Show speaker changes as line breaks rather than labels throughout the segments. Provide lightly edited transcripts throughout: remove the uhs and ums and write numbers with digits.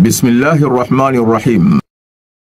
Bismillahirrahmanirrahim.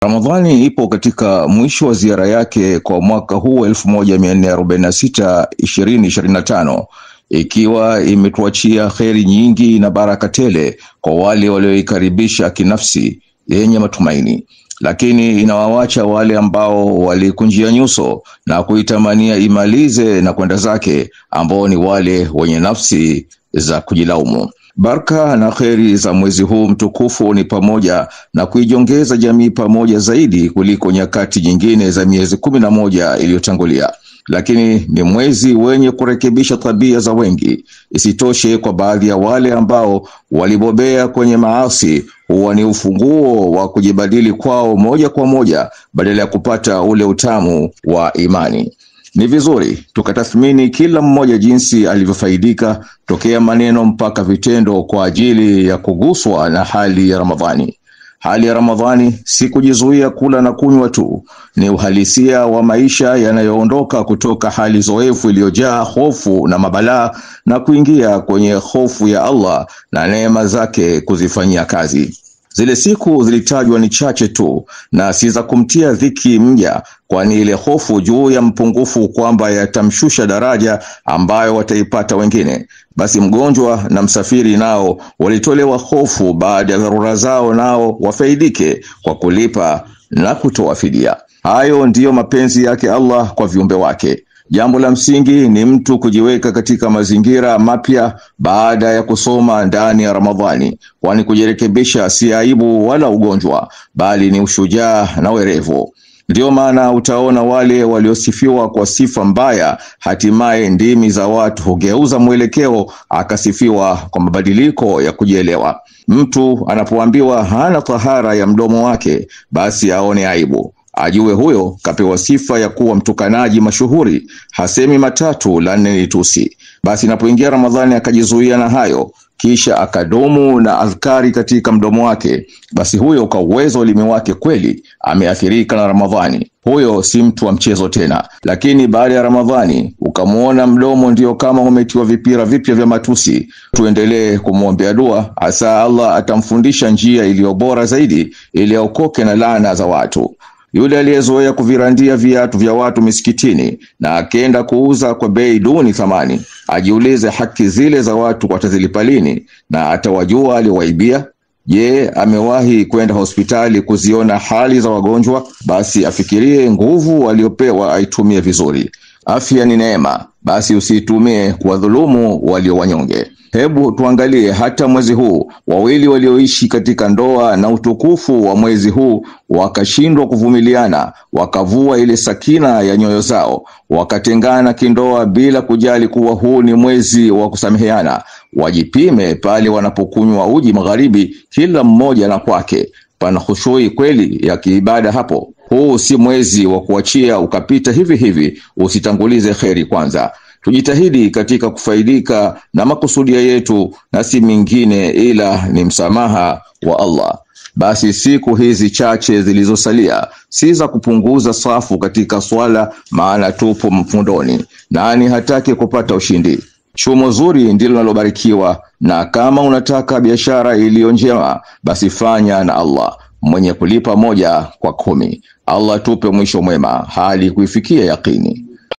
Ramadhani ipo katika mwisho wa ziara yake kwa mwaka huu 1446 2025, ikiwa imetuachia kheri nyingi na baraka tele kwa wale walioikaribisha kinafsi yenye matumaini, lakini inawawacha wale ambao walikunjia nyuso na kuitamania imalize na kwenda zake, ambao ni wale wenye nafsi za kujilaumu. Baraka na kheri za mwezi huu mtukufu ni pamoja na kuijongeza jamii pamoja zaidi kuliko nyakati nyingine za miezi 11 iliyotangulia. Lakini ni mwezi wenye kurekebisha tabia za wengi. Isitoshe, kwa baadhi ya wale ambao walibobea kwenye maasi, huwa ni ufunguo wa kujibadili kwao moja kwa moja badala ya kupata ule utamu wa imani. Ni vizuri tukatathmini kila mmoja jinsi alivyofaidika tokea maneno mpaka vitendo kwa ajili ya kuguswa na hali ya Ramadhani. Hali ya Ramadhani si kujizuia kula na kunywa tu, ni uhalisia wa maisha yanayoondoka kutoka hali zoefu iliyojaa hofu na mabalaa na kuingia kwenye hofu ya Allah na neema zake kuzifanyia kazi. Zile siku zilitajwa ni chache tu na si za kumtia dhiki mja, kwani ile hofu juu ya mpungufu kwamba yatamshusha daraja ambayo wataipata wengine. Basi mgonjwa na msafiri nao walitolewa hofu baada ya dharura zao, nao wafaidike kwa kulipa na kutoa fidia. Hayo ndiyo mapenzi yake Allah kwa viumbe wake. Jambo la msingi ni mtu kujiweka katika mazingira mapya baada ya kusoma ndani ya Ramadhani, kwani kujirekebisha si aibu wala ugonjwa, bali ni ushujaa na werevu. Ndiyo maana utaona wale waliosifiwa kwa sifa mbaya, hatimaye ndimi za watu hugeuza mwelekeo, akasifiwa kwa mabadiliko ya kujielewa. Mtu anapoambiwa hana tahara ya mdomo wake, basi aone aibu. Ajue huyo kapewa sifa ya kuwa mtukanaji mashuhuri, hasemi matatu la nne ni tusi. Basi inapoingia Ramadhani akajizuia na hayo, kisha akadumu na adhkari katika mdomo wake, basi huyo kwa uwezo ulimi wake kweli ameathirika na Ramadhani. Huyo si mtu wa mchezo tena. Lakini baada ya Ramadhani ukamuona mdomo ndio kama umetiwa vipira vipya vya matusi. Tuendelee kumwombea dua, hasa Allah atamfundisha njia iliyo bora zaidi ili aokoke na laana za watu. Yule aliyezoea kuvirandia viatu vya watu misikitini na akenda kuuza kwa bei duni thamani, ajiulize haki zile za watu watazilipa lini, na atawajua aliwaibia? Je, amewahi kwenda hospitali kuziona hali za wagonjwa? Basi afikirie nguvu aliyopewa aitumie vizuri. Afya ni neema, basi usiitumie kuwadhulumu walio wanyonge. Hebu tuangalie hata mwezi huu, wawili walioishi katika ndoa na utukufu wa mwezi huu wakashindwa kuvumiliana, wakavua ile sakina ya nyoyo zao, wakatengana kindoa bila kujali kuwa huu ni mwezi wa kusameheana. Wajipime pale wanapokunywa uji magharibi, kila mmoja na kwake. Pana khushui kweli ya kiibada hapo? Huu si mwezi wa kuachia ukapita hivi hivi, usitangulize kheri kwanza. Tujitahidi katika kufaidika na makusudia yetu, na si mingine ila ni msamaha wa Allah. Basi siku hizi chache zilizosalia si za kupunguza safu katika swala, maana tupo mfundoni. Nani hataki kupata ushindi? Chumo zuri ndilo linalobarikiwa, na kama unataka biashara iliyo njema, basi fanya na Allah mwenye kulipa 1 kwa 10. Allah tupe mwisho mwema hali kuifikia yakini.